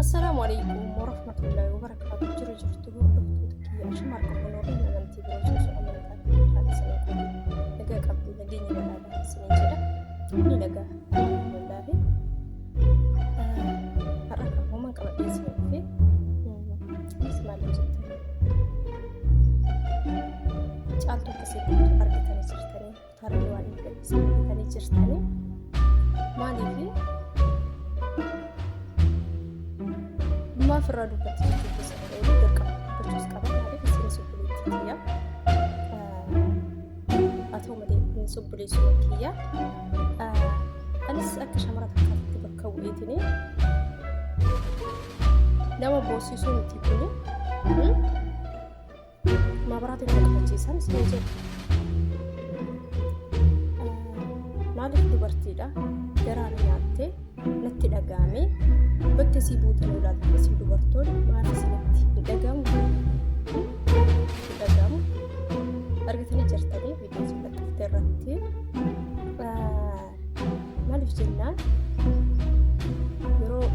Assalaamu alaikum warahmatullahi wabarakaatu. Jiru jirtu hordoftoota kiyya ashama harka funoorri amantii biroo osoo amantaa fi haala isinii qabu nagaa qabdu nageenya badhaadhaa isinii jedha. Inni nagaa alhamdulillahi. Har'a kan uuman qabadhee isinii dhufe innis maal jettanii caaltuu akkasii argatanii jirtanii Harree waan hin gadhiisne argitanii jirtanii. Maaliif maaf irraa dubbatti jechuu keessa kan oolu dirqama dubbachuus qaba. Maaliif isinis obboleettii kiyya. Haa ta'u malee innis obboleessuma kiyya. Anis akka shamara takkaatti bakka bu'eetini nama boossisuu miti kuni. Maabiraatiin nama qabachiisan isin jedhu. Maaliif dubartiidha garaa na nyaattee natti dhaga'ame bakka isii buutan ilaaltan isin dubartoonni maal isinitti hin dhaga'amu hin dhaga'amu argitanii jirtanii viidiyoo isin maxxanfte irratti maaliif jennaan yeroo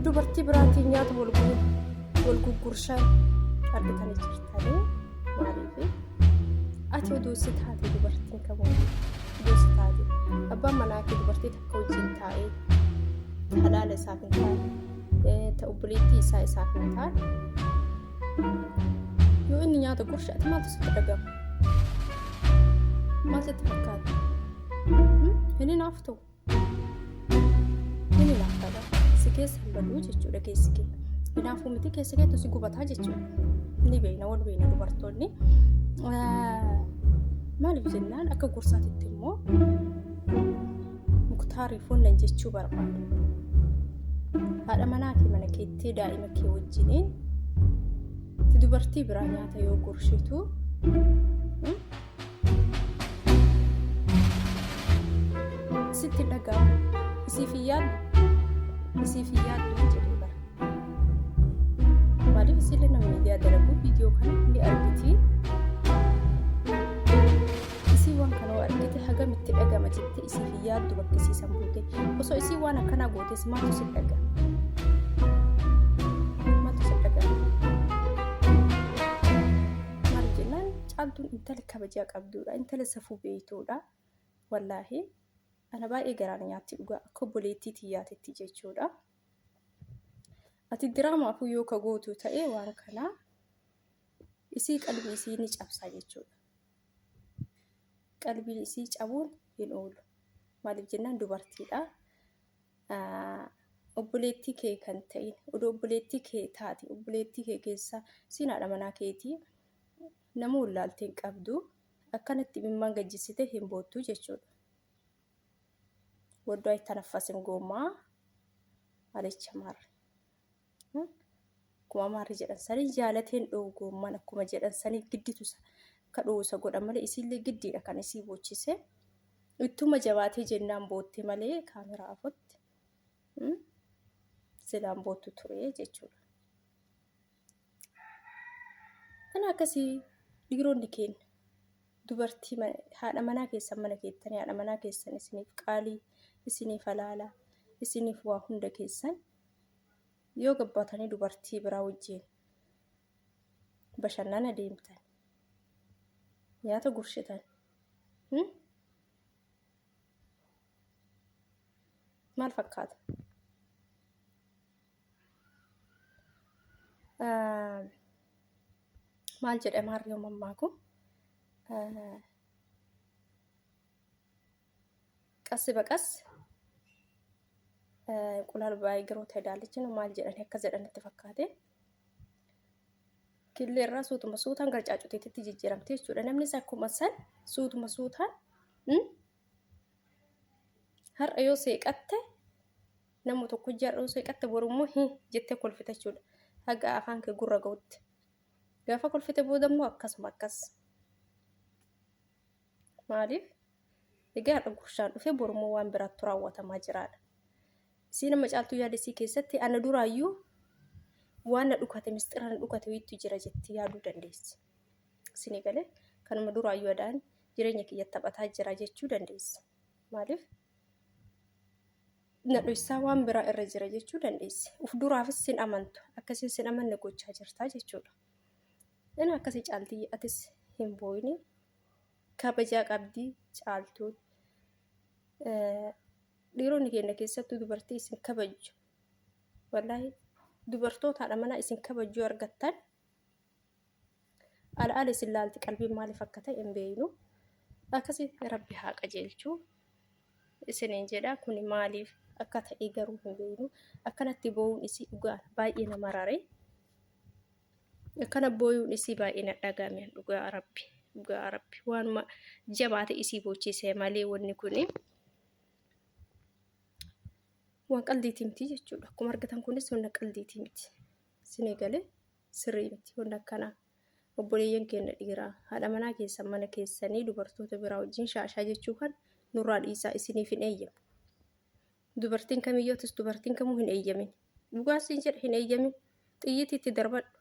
dubartii biraatiin nyaata wal wal guggurshan argitanii jirtanii maaliif ati oduu si taate dubartiin kamuu oduu si taate abbaan manaa kee dubartii takka wajjin taa'ee halaala isaaf hin taane ta obboleettii isaa isaaf hin taane yoo inni nyaata gurshe ati maaltu sitti dhagama maal sitti fakkaata hin hinaaftu Hin hinaafta bara. Si keessa hin baduu jechuudha keessi kee. Hinaafuu miti keessa keetu si gubataa jechuudha. Ni beekna wal beekna dubartoonni. Maaliif jennaan akka gorsaatitti immoo muktaariif wannan jechuu barbaada. Haadha manaa kee mana keetti daa'ima kee wajjiniin dubartii biraa nyaata yoo gorshitu sitti dhaga'amu isiif hin yaaddu isiif hin yaaddu jedhee bara maaliif isillee nama miidiyaa dalagu viidiyoo kana ni argiti isii waan kana yoo argite hagam itti dhagama jette isiif hin yaaddu bakka isii san buute osoo isii waan akkanaa gootes maaltu si dhagama maaltu si dhagama maal jennaan Caaltuun intala kabajaa qabduudha. Intala safuu beeytuudha. Wallaahi ana baay'ee garaa na nyaatti dhugaa akka obboleettii tiyyaatitti jechuudha. Ati diraamaafuu yoo ka gootu ta'e waan kanaa isii qalbii isii ni cabsaa jechuudha. Qalbiin isii cabuun hin oolu. Maaliif jennaan dubartiidha. Obboleettii kee kan ta'in odoo obboleettii kee taate obboleettii kee keessaa isiin haadha manaa keetii nama wallaaltee hin qabdu akkanatti imimmaan gajjissite hin boottu jechuudha. Waddoo ayittanaffasim goomaa alecha maarre. Akkuma amaarri jedhan sanii jaalateen dho'u goommaan akkuma jedhan sanii gidditu akka dho'u isa godha malee isiillee giddiidha kan isii boochise. Ittuma jabaatee jennaan bootte malee kaameraa afotti silaan boottu ture jechuudha. Kana akkasii dhiironni keenya dubartii haadha manaa keessan mana keettanii haadha manaa keessan isiniif qaalii isiniif halaala isiniif waa hunda keessan yoo gabbaatanii dubartii biraa wajjin bashannana deemtan nyaata gurshitan maal fakkaata? Maal jedhama harree mammaaku? Qassi baqas እንቁላል baay'ee ta'e maal jedhani akka jedhanitti fakkaate. Killee irraa suutuma suutaan gara caacuteetitti jijjiiramte jechuudha. Namnis akkuma san suutuma suutaan har'a yoo seeqatte nama tokko har'a yoo seeqatte boru immoo hi jettee kolfite jechuudha. Haga afaan kee gurra ga'utti. Gaafa kolfite booda immoo akkasuma akkas. Maaliif? Egaa har'a gurshaan dhufe boru immoo waan biraattu raawwatamaa jiraadha. Isii nama caaltuu yaada isii keessatti ana duraayyuu waan na dhukate misxira na dhukate wayiitu jira jetti yaaduu dandeessi. Isinii galee kanuma duraayyuu adaan jireenya kiyya taphataa jira jechuu dandeessi. Maaliif? Na dhoysaa waan biraa irra jira jechuu dandeessi. Uf duraafis sin amantu. Akkasiin sin amanne gochaa jirtaa jechuudha. Inni akkasii caaltii atis hin booyini. Kabajaa qabdii caaltuun. Dhiironni keenya keessattuu dubartii isin kabajju. Wallaahi dubartoota haadha manaa isin kabajjuu argattan ala ala isin laalti qalbiin maaliif akka ta'e hin beeknu. Akkasii rabbi haa qajeelchu isiniin jedha kun maaliif akka ta'e garuu hin beeknu. Akkanatti boo'uun isii dhugaa baay'ee nama rare. Akkana booyuun isii baay'ee na dhaga'ame dhugaa rabbi dhugaa rabbi waanuma jabaate isii boochise malee wanni kuni. Waan qaldiitii miti jechuudha. Akkuma argitan kunis wanna qaldiitii miti. Isin galee sirrii miti wanna akkanaa. Obboleeyyan keenya dhiiraa haadha manaa keessan mana keessanii dubartoota biraa wajjin shaashaa jechuu kan nurraa dhiisaa isiniif hin eeyyamu. Dubartiin kamiyyuu atis dubartiin kamuu hin eeyyamin. Dhugaa siin jedha hin eeyyamin. Xiyyiitii itti darbadhu.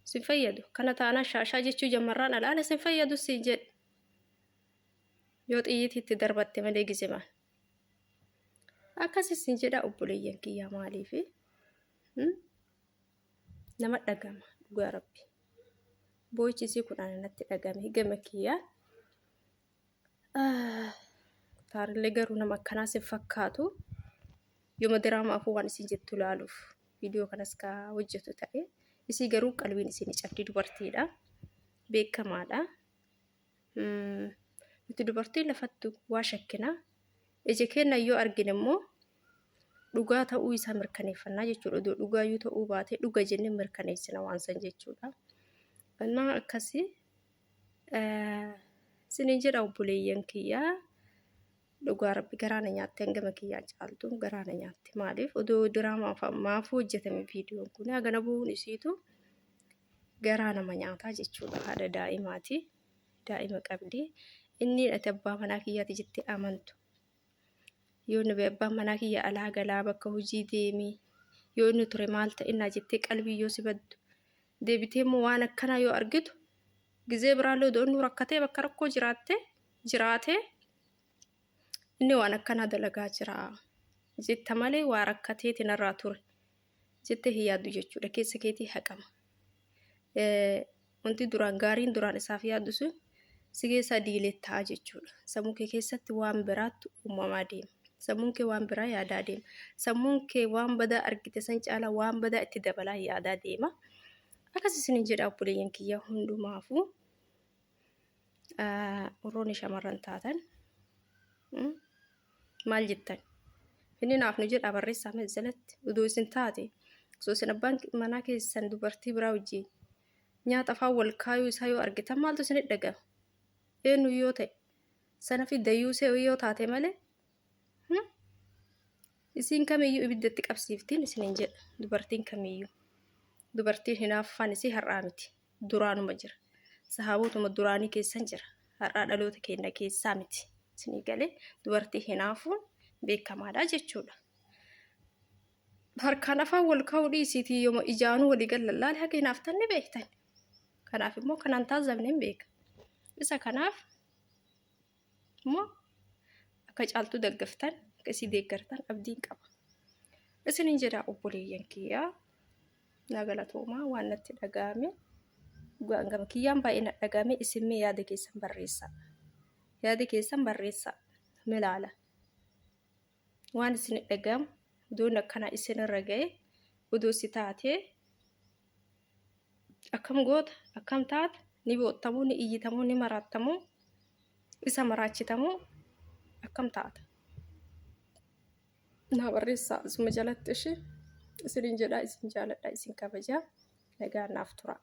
Sin fayyadu. Kana taanaan shaashaa jechuu jammarraan alaala sin fayyadu siin jedhe. Yoo xiyyiitii itti darbatte malee gizimaan. Akkas isin jedha obboleeyyan kiyyaa maaliifi nama dhagama dhugaa rabbi. Boo'ichi isii kun ana natti dhagame gama kiyyaa. Taarillee garuu nama akkanaa sin fakkaatu. Yooma diraamaa afuu waan isin jettu ilaaluuf viidiyoo kanas ka hojjetu ta'e. Isii garuu qalbiin isin cabdi dubartiidha. Beekamaadha. Nuti dubartiin lafattu waa shakkina. Ija keenya yoo argine immoo dhugaa ta'uu isaa mirkaneeffannaa jechuudha. Odoo dhugaayyuu ta'uu baate dhuga jennee mirkaneessina waan san jechuudha. Innaa akkasii isiniin jedha obboleeyyan kiyyaa dhugaa rabbi garaa na nyaatte hangama kiyyaa caaltu garaa na nyaatte maaliif odoo diraamaa maafuu hojjetame viidiyoon kun hagana bu'uun isiitu garaa nama nyaataa jechuudha haadha daa'imaati daa'ima qabdi inni ati abbaa manaa kiyyaati jettee amantu yoo inni abbaan manaa kiyya alaa galaa bakka hojii deemee yoo inni ture maal ta'innaa jettee qalbii yoo si baddu deebitee immoo waan akkanaa yoo argitu gizee biraallee odoo inni rakkatee bakka rakkoo jiraatte jiraatee inni waan akkanaa dalagaa jira jetta malee waa rakkateeti narraa ture jettee hin yaaddu jechuudha keessa keetii haqama. Wanti duraan gaariin duraan isaaf yaaddu sun si keessaa diileet ta'a jechuudha. Sammuu kee keessatti waan biraattu uumamaa deema. Sammuun kee waan biraa yaadaa deema. Sammuun kee waan badaa argite san caalaa waan badaa itti dabalaa yaadaa deema. Akkas isinin jedha obboleeyyan kiyya hundumaafuu warroonni shamarran taatan maal jettan? Inni naaf nu jedhaa barreessaa mee jalatti odoo isin taate osoo isin abbaan manaa keessan dubartii biraa wajjin nyaata afaan wal kaayuu isaa yoo argitan maaltu isin dhagama? Eenyu yoo ta'e sana fi dayyuusee yoo taate malee isiin kamiyyuu ibidda itti qabsiiftiin isiniin jedha dubartiin kamiyyuu. Dubartiin hinaaffaan isii har'aa miti duraanuma jira. Sahaabotuma duraanii keessan jira. Har'aa dhaloota keenya keessaa miti. Isinii galee dubartii hinaafuun beekamaadha jechuudha. Harkaan afaan wal kaa'uu dhiisiitii yooma ijaanuu walii galan laale haga hinaaftan ni beektan. Kanaaf immoo kanaan taazabne hin beeka. Isa kanaaf immoo akka caaltuu daggaftan akka isii deeggartan abdiin qaba. Isinin jedha obboleeyyan kiyyaa na galatoomaa waan natti dhaga'ame dhugaan gama kiyyaan baay'ee na dhaga'ame isin mee yaada keessan barreessaa. Yaada keessan barreessaa milaala. Waan isin dhaga'amu odoon akkanaa isinirra ga'e odoo si taatee akkam goota akkam taata ni boottamoo ni iyyitamoo ni maraattamoo isa maraachitamoo akkam taata. Naa barreessaa asuma jalatti ishee isinin jedhaa isin jaaladha isin kabajaa nagaa naaf turaa.